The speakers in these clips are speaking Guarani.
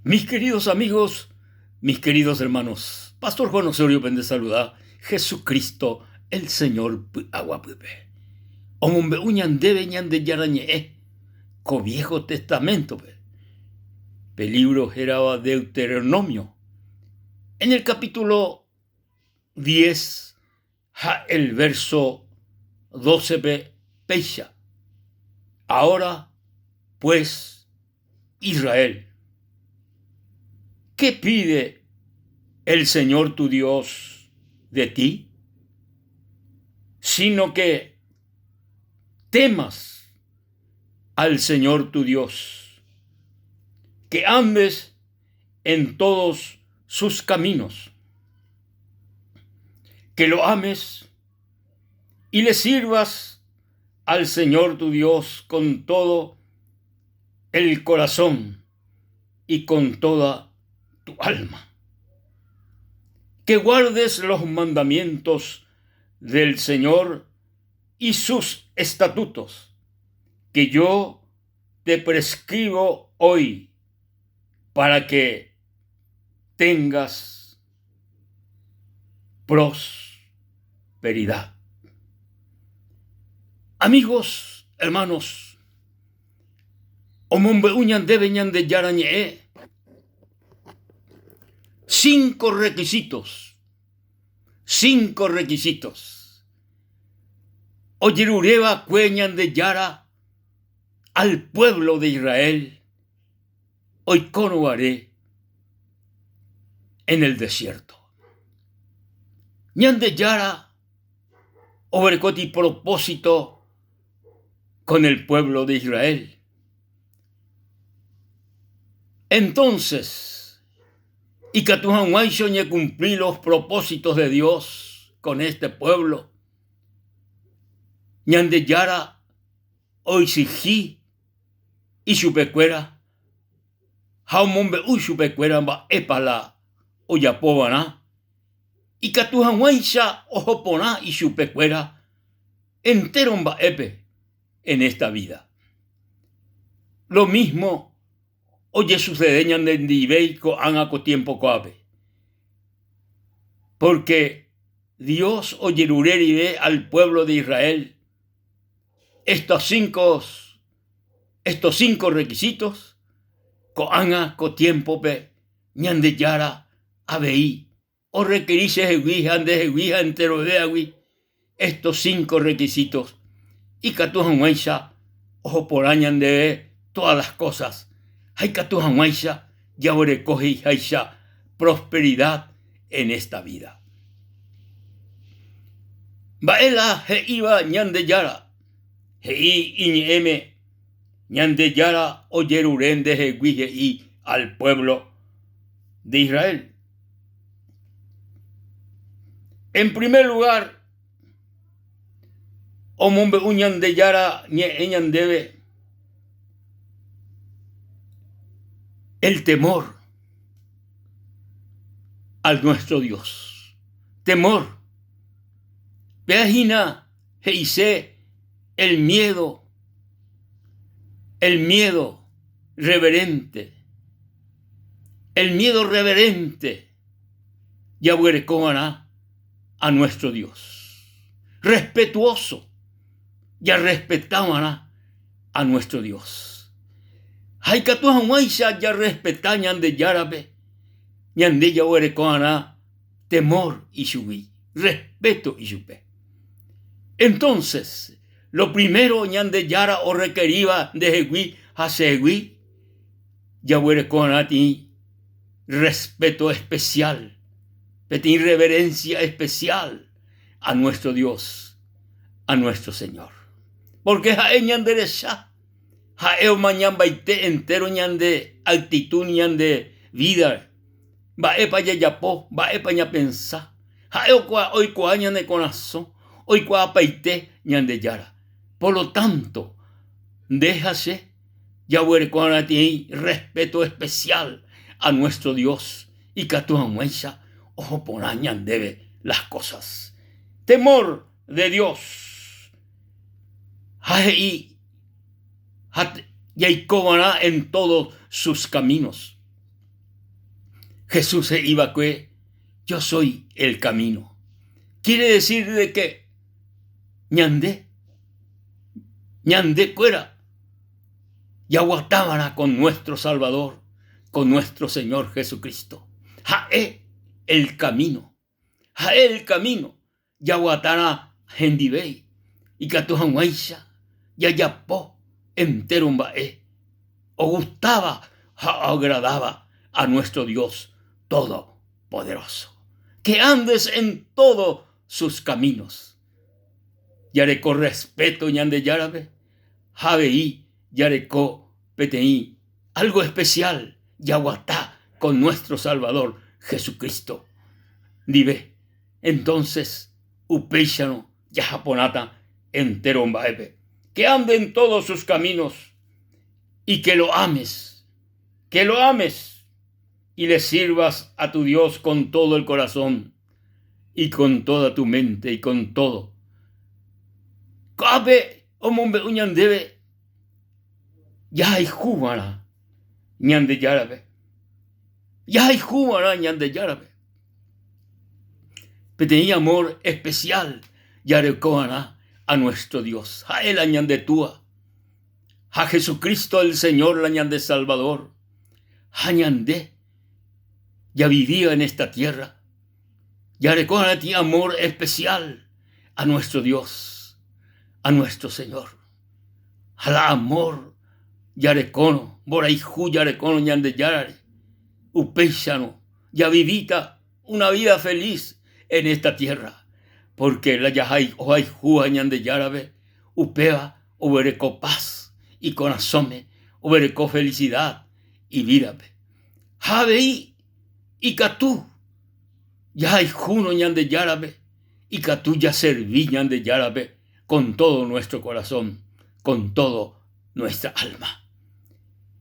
Mis queridos amigos, mis queridos hermanos, Pastor Juan Osorio pende saluda, Jesucristo el Señor py'aguapýpe. Omombe'u ñandéve Ñandejára Ñe'ẽ ko Viejo Testamento-pe, pe libro hérava Deuteronomio, en el capítulo 10 ha el verso 12-pe péicha, Ahora pues, Israel, qué pide el Señor tu Dios de ti? Sino que temas al Señor tu Dios, que andes en todos sus caminos, que lo ames y le sirvas al Señor tu Dios con todo el corazón y con toda tu alma. Que guardes los mandamientos del Señor y sus estatutos, que yo te prescribo hoy para que tengas prosperidad. Amigos, hermanos, omombe'u ñandéve Ñandejára ñe'ẽ cinco requisitos, cinco requisitos ojeruréva'ekue Ñandejára al pueblo de Israel oikórõguare en el desierto. Ñandejára oguerekóti propósito con el pueblo de Israel. Entonces, ikatu hag̃uáicha oñekumpli los propósitos de Dios con este pueblo, Ñandejára oexigi ichupekuéra ha omombe'u ichupekuéra mba'épa la ojapova'erã ikatu hag̃uáicha oho porã ichupekuéra entéro mba'épe en esta vida. Lo mismo ojesucede ñanendivéi ko'ág̃a ko tiempo ko'ápe, porque Dios ojerure rire al pueblo de Israel estos cinco, estos cinco requisitos, ko'ág̃a ko tiémpope Ñandejára avei orrekeri chehegui ha ndehegui ha enterovéagui estos cinco requisitos ikatu hag̃uáicha oho porã ñandéve todas las cosas ha ikatu hag̃uáicha jaguereko he'iháicha prosperidad en esta vida. Mba'e la he'íva Ñandejára? He'i iñe'ẽme, Ñandejára ojerure ndehegui he'i al pueblo de Israel. En primer lugar, omombe'u Ñandejára ñe'ẽ ñandéve el temor al nuestro Dios. Temor. Péa hína he'ise el miedo, el miedo reverente, el miedo reverente jaguerekova'erã a nuestro Dios. Respetuoso, jarrespetava'erã a nuestro Dios. Ha ikatu hag̃uáicha jarrespeta Ñandejárape, ñande jaguerekova'erã temor ichugui, respeto ichupe. Entonces, lo primero Ñandejára orrekeríva ndehegui ha chehegui, jaguerekova'erã tĩ respeto especial, peteĩ reverencia especial a nuestro Dios, a nuestro Señor. Porque ha'e ñanderecha, ha'e omañambaite entero ñande actitud, ñande vida, mba'épa jajapo, mba'épa ñapensa. Ha'e oikuaa ñane korasõ, oikuaapaite Ñandejára. Por lo tanto, nde ha che jaguerekova'erã peteĩ respeto especial a nuestro Dios ikatu hag̃uáicha oho porã ñandéve las cosas. Temor de Dios. Ha he'i ha jaikova'erã en todos sus caminos. Jesús he'i va'ekue, Yo soy el camino. Quiere decir de que ñande, ñande kuéra jaguatava'erã con nuestro Salvador, con nuestro Señor Jesucristo. Ha'e el camino. Ha'e el camino jaguatárã hendivéi ikatu hag̃uáicha jajapo entéro mba'e ogustáva ha oagradáva a nuestro Dios Todopoderoso. Que andes en todos sus caminos. Jareko respeto Ñandejárape ha avei jareko peteĩ algo especial jaguata con nuestro Salvador Jesucristo ndive. Entonces upéicharõ jaha porãta entéro mba'épe. Que ande en todos sus caminos y que lo ames, que lo ames y le sirvas a tu Dios con todo el corazón y con toda tu mente y con todo. Ko'ápe omombe'u ñandéve jahayhuva'erã Ñandejárape. Jahayhuva'erã Ñandejárape. Peteĩ amor especial jarekova'erã a nuestro Dios. Ha'e la ñande Túa. Ha Jesucristo el Señor la ñande Salvador. Ha ñande javivíva en esta tierra, jarekova'erã peteĩ amor especial a nuestro Dios, a nuestro Señor. Ha la amor jarekórõ, mborayhu jarekórõ Ñandejárare, upéicharõ javivíta una vida feliz en esta tierra, porque la ohayhúva Ñandejárape upéva oguereko paz ikorasõme, oguereko felicidad ivídape. Ha avei ikatu jahayhúrõ Ñandejárape, ikatu jaservi Ñandejárape con todo nuestro corazón, con todo nuestra alma.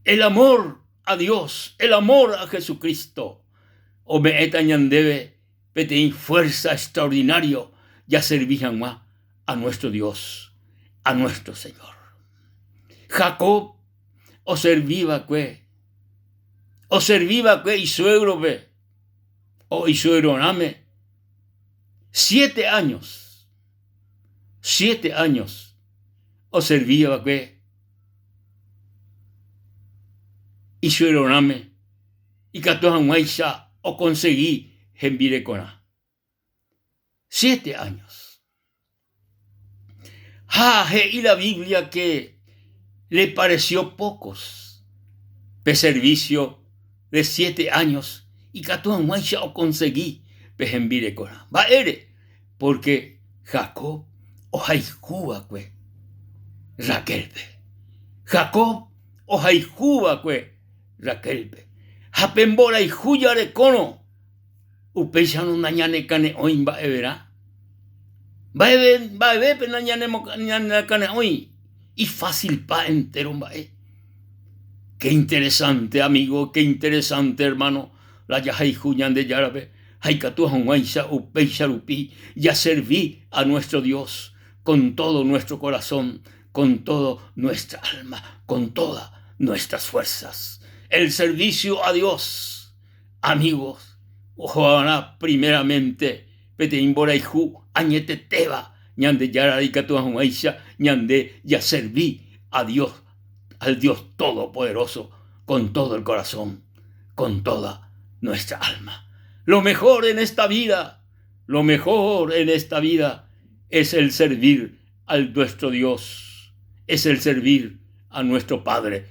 El amor a Dios, el amor a Jesucristo, ome'ẽta ñandéve peteĩ fuerza extraordinario jaservi hag̃ua a nuestro Dios, a nuestro Señor. Jacob oservi va'ekue, oservi va'ekue isuégrope o isuegrorãme siete años, siete años oservi va'ekue isuegrorãme ikatu hag̃uáicha okonsegi hembirekorã. Siete años. Ha he'i la Biblia que le pareció pocos pe servicio de siete años ikatu hag̃uáicha okonsegi pe hembirekorã. Mba'ére? Pórke Jacob ohayhu va'ekue Raquélpe. Jacob ohayhu va'ekue Raquélpe. Ha pe mborayhu jarekórõ upéicharõ nañanekane'õi mba'everã. Mba'eve, mba'evépe nañanekane'õi, ifásilpa entéro mba'e. Qué interesante amigo, qué interesante hermano la jahayhu Ñandejárape ha ikatu hag̃uáicha upéicha rupi jaservi a nuestro Dios con todo nuestro corazón, con todo nuestra alma, con todas nuestras fuerzas. El servicio a Dios, amigos, oho'arã primeramente peteĩ mborayhu añetetéva Ñandejára ikatu hag̃uáicha ñande jaservi a Dios, al Dios Todopoderoso, con todo el corazón, con toda nuestra alma. Lo mejor en esta vida, lo mejor en esta vida es el servir al nuestro Dios, es el servir a nuestro Padre,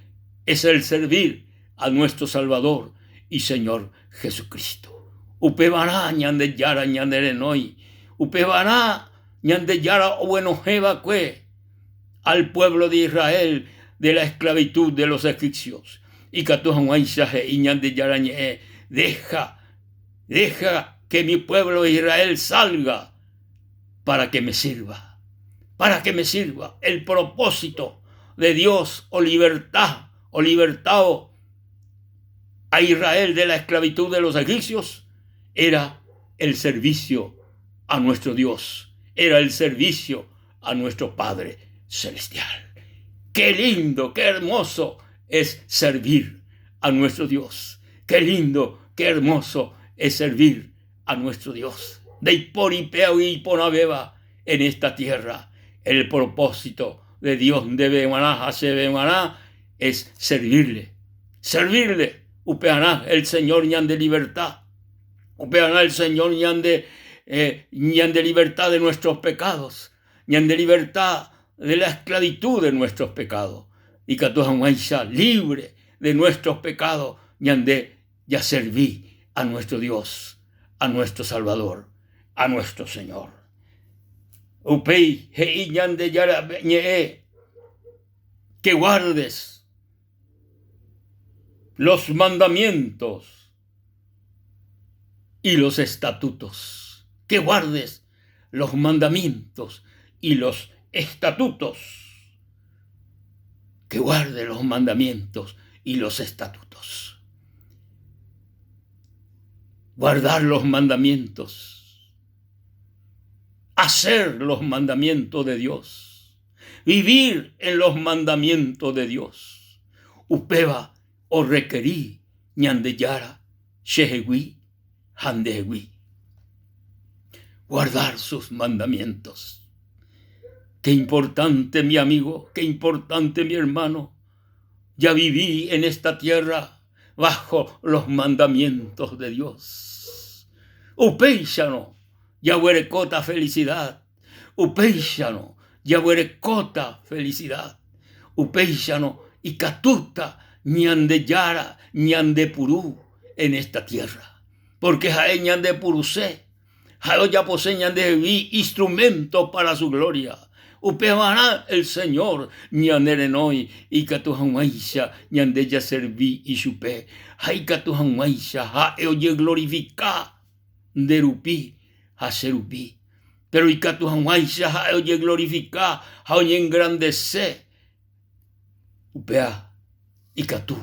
es el servir a nuestro Salvador y Señor Jesucristo. Upevarã Ñandejára ñanerenói, upevarã Ñandejára oguenohẽva'ekue al pueblo de Israel de la esclavitud de los egipcios. Ikatu hag̃uáicha he'i Ñandejára ñe'ẽ, Deja, deja que mi pueblo Israel salga para que me sirva, para que me sirva. El propósito de Dios o libertad o libertado a Israel de la esclavitud de los egipcios era el servicio a nuestro Dios, era el servicio a nuestro Padre Celestial. Qué lindo, qué hermoso es servir a nuestro Dios. Qué lindo. Qué hermoso es servir a nuestro Dios. Ndaipóri péagui iporãvéva en esta tierra. El propósito de Dios ndéve g̃uarã ha chéve g̃uarã es servirle. Servirle, upearã el Señor ñande liberta. Upearã el Señor ñande, eh, ñande liberta de nuestros pecados. Ñande liberta de la esclavitud de nuestros pecados. Ikatu hag̃uáicha libre de nuestros pecados ñande jaservi a nuestro Dios, a nuestro Salvador, a nuestro Señor. Upéi he'i Ñandejára ñe'ẽ que guardes los mandamientos y los estatutos. Que guardes los mandamientos y los estatutos. Que guarde los mandamientos y los estatutos. Guardar los mandamientos. Hacer los mandamientos de Dios. Vivir en los mandamientos de Dios. Upéva orrequerí Ñandejára chehegui ha ndehegui. Guardar sus mandamientos. Qué importante mi amigo, qué importante mi hermano, ya viví en esta tierra bajo los mandamientos de Dios. Upéicharõ jaguerekóta felicidad, upéicharõ jaguerekóta felicidad, upéicharõ ikatúta Ñandejára ñandepuru en esta tierra, porque ha'e ñandepuruse, ha'e ojapose ñandehegui instrumento para su gloria. Upevarã el Señor ñanerenói ikatu hag̃uáicha ñande jaservi ichupe ha ikatu hag̃uáicha ha'e ojeglorifika nde rupi ha che rupi. Péro ikatu hag̃uáicha ha'e ojeglorifika ha oñengrandese, upéva ikatu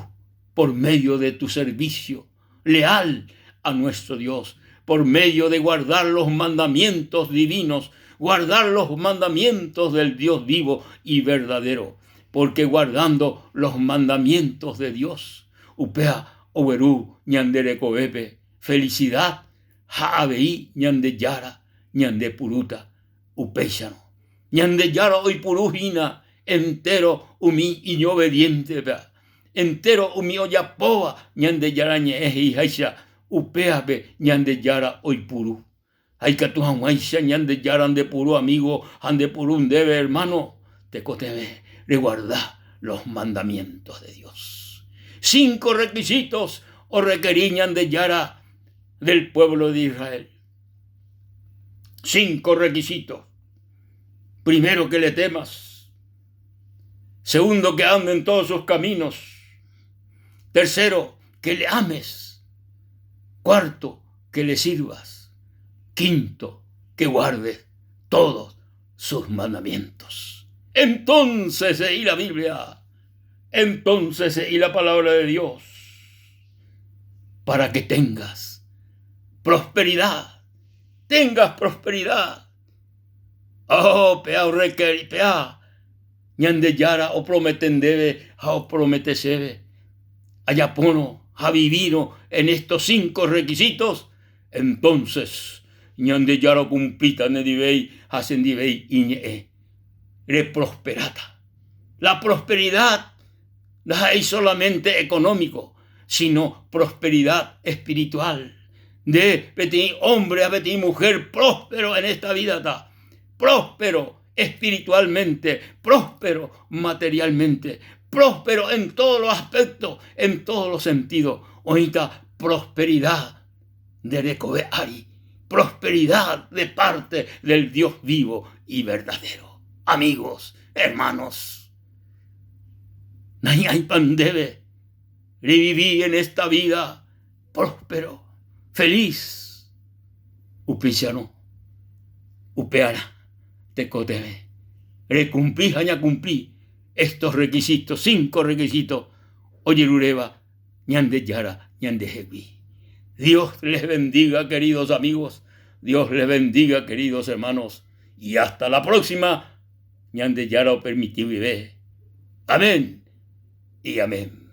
por medio de tu servicio leal a nuestro Dios, por medio de guardar los mandamientos divinos, guardar los mandamientos del Dios vivo y verdadero, porque guardando los mandamientos de Dios, upéva ogueru ñande rekovépe felicidad ha avei Ñandejára ñandepurúta upéicharõ. Ñandejára oipuru hína entéro umi iñobediéntepe, entéro umi ojapóva Ñandejára Ñe'ẽ he'iháicha, upévape Ñandejára oipuru. Ha ikatu hag̃uáicha Ñandejára ndepuru amígo ha ndepuru ndéve ermáno, tekotevẽ reguarda los mandamientos de Dios. Cinco requisitos orrekeri Ñandejára del pueblo de Israel. Cinco requisitos. Primero, que le temas. Segundo, que ande en todos sus caminos. Tercero, que le ames. Cuarto, que le sirvas. Quinto, que guardes todos sus mandamientos. Entonces leí la Biblia. Entonces leí la palabra de Dios. Para que tengas prosperidad. Tengas prosperidad. Oh, pea orrekeri, pea Ñandejára opromete ndéve ha opromete chéve. Ajapórõ ha vivírõ en estos cinco requisitos, entonces Ñandejára okumplíta nendivéi ha chendivéi iñe'ẽ. Reprosperáta. La prosperidad ndaha'éi solamente económico, sino prosperidad espiritual. Nde peteĩ hombre ha peteĩ mujer próspero en esta vida-ta, próspero espiritualmente, próspero materialmente, próspero en todos los aspectos, en todos los sentidos. Oĩta prosperidad nde rekove ári, prosperidad de parte del Dios vivo y verdadero. Amigos, hermanos, nahi'ãipa ndéve revivi en esta vida próspero, feliz. Upéicharõ, upearã tekotevẽ rekumpli ha ñakumpli estos requisitos, cinco requisitos ojeruréva Ñandejára ñandehegui. Dios les bendiga, queridos amigos. Dios les bendiga, queridos hermanos. Y hasta la próxima. Ñandejára opermiti guive. Amén y amén.